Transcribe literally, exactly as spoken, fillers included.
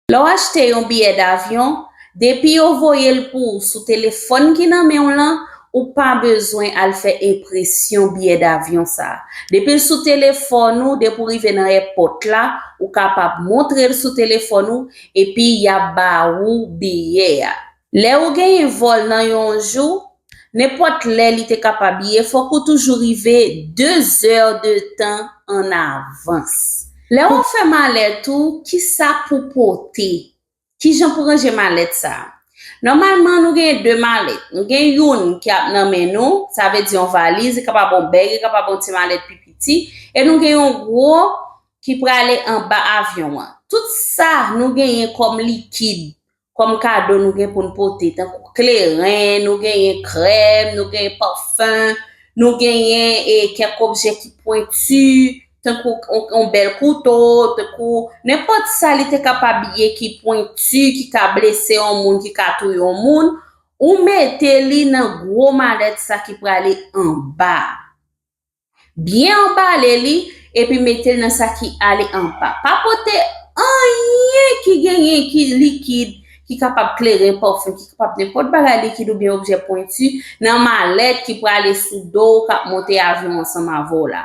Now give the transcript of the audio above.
Lè w achte yon biyè davyon, depi yo voye l pou ou sou telefòn ki nan men w lan, ou pa bezwen al fè enpresyon biyè davyon sa a. Depi l sou telefòn ou, depi w rive nan èpòt la, ou kapab montre l sou telefòn ou, epi y ap ba ou biyè a. Lè ou genyen vòl nan yon jou, nenpòt lè li te kapab ye, fòk ou toujou rive de zè de tan an avans. Lè w ap fè malèt ou, kisa pou pote? Kijan pou ranje malèt sa a? Nòmalman, nou genyen de malèt. Nou gen youn ki ap nan men nou, sa vle di yon valiz, li kapab yon bèg, li kapab yon ti malèt pi piti, e nou gen yon gwo ki prale anba avyon an. Tout sa nou genyen kòm likid, kòm kado nou gen pou n pote, tankou kleren, nou genyen krèm, nou genyen pafen, nou genyen e, kèk objè ki pwenti, tankou on, on bèl kouto, tankou nenpòt sa li te kapab ye ki pwenti, ki ka blese yon moun, ki ka touye yon moun, ou mete li nan gwo malèt sa ki prale anba. Byen anbale li, epi mete l nan sa ki ale anba. Pa pote anyen ki genyen ki likid, ki kapab kleren, pafen, ki kapab nenpòt bagay likid oubyen objè pwenti nan malèt ki prale sou do w k ap monte avyon ansanm avè w la.